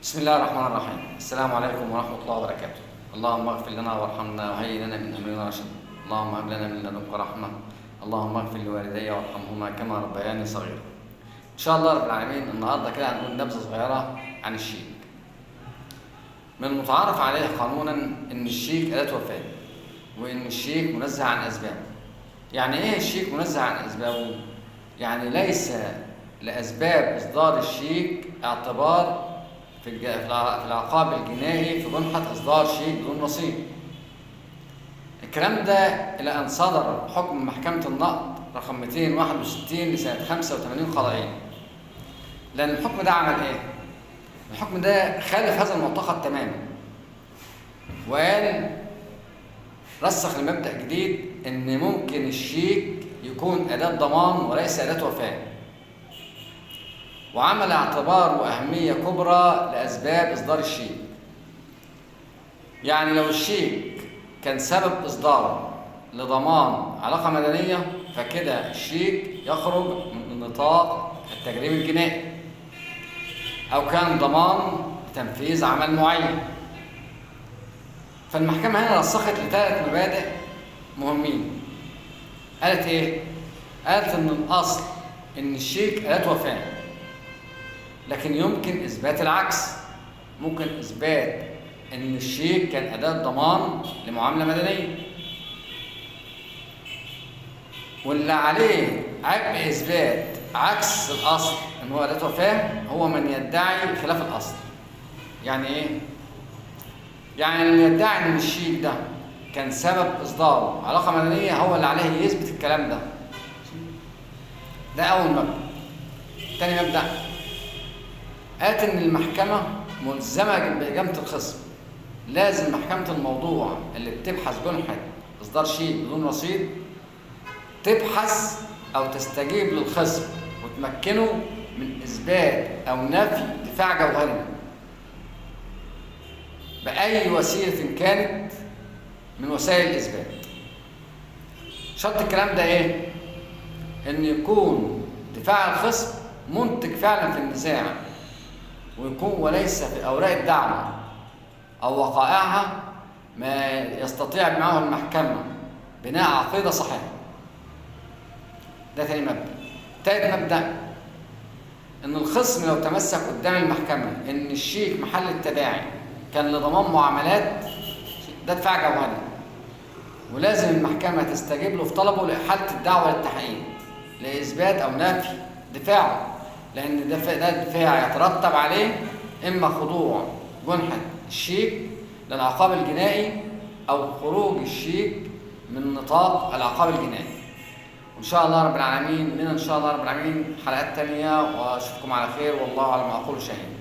بسم الله الرحمن الرحيم. السلام عليكم ورحمة الله وبركاته. اللهم اغفر لنا وارحمنا وهيئ لنا من أمرنا رشدا. اللهم هب لنا من لدنك رحمة. اللهم اغفر لوالدي وارحمهما كما ربياني صغيرا. إن شاء الله رب العالمين النهارده كده هنقول نبذة صغيرة عن الشيك. من المتعارف عليه قانونا إن الشيك أداة وفاء، وإن الشيك منزه عن أسبابه. يعني إيه الشيك منزه عن أسبابه؟ يعني ليس لأسباب إصدار الشيك اعتبار في العقاب الجنائي في جنحة إصدار شيك بدون رصيد. الكلام ده إلى أن صدر حكم محكمة النقض رقم 261 لسنة 85 قضائيا. لأن الحكم ده عمل إيه؟ الحكم ده خالف هذا المعتقد تماما، وقال رسخ لمبدأ جديد إن ممكن الشيك يكون أداة ضمان وليس أداة وفاء، وعمل اعتبار وأهمية كبرى لأسباب إصدار الشيك. يعني لو الشيك كان سبب إصداره لضمان علاقة مدنية، فكده الشيك يخرج من نطاق التجريم الجنائي، أو كان ضمان تنفيذ عمل معين. فالمحكمة هنا رسخت لثلاث مبادئ مهمين. قالت إيه؟ قالت إن الأصل إن الشيك أداة وفاء، لكن يمكن إثبات العكس. ممكن إثبات إن الشيك كان أداة ضمان لمعاملة مدنية، واللي عليه عبء إثبات عكس الأصل إن هو أداة وفاة هو من يدعي خلاف الأصل. يعني إيه؟ يعني اللي يدعي إن الشيك ده كان سبب إصداره علاقة مدنية هو اللي عليه يثبت الكلام ده. ده أول مبدأ. تاني مبدأ، قالت إن المحكمة ملزمة بإجابة الخصم. لازم محكمة الموضوع اللي بتبحث جنحة إصدار شيك بدون رصيد تبحث أو تستجيب للخصم وتمكنه من إثبات أو نفي دفاع جوهري بأي وسيلة كانت من وسائل الإثبات. شرط الكلام ده إيه؟ إن يكون دفاع الخصم منتج فعلا في النزاع، ويكون وليس في أوراق الدعوة أو وقائعها ما يستطيع معه المحكمة بناء عقيدة صحيحة. ده تاني مبدأ. تالت مبدأ، إن الخصم لو تمسك قدام المحكمة إن الشيك محل التداعي كان لضمان معاملات، ده دفاع جوهري، ولازم المحكمة تستجيب له في طلبه لإحالة الدعوة للتحقيق لإثبات أو نفي دفاعه، لأن ده دفاع يترتب عليه إما خضوع جنحة الشيك للعقاب الجنائي أو خروج الشيك من نطاق العقاب الجنائي. وإن شاء الله رب العالمين لنا إن شاء الله رب العالمين حلقات تانية، وأشوفكم على خير، والله على ما أقول شهيد.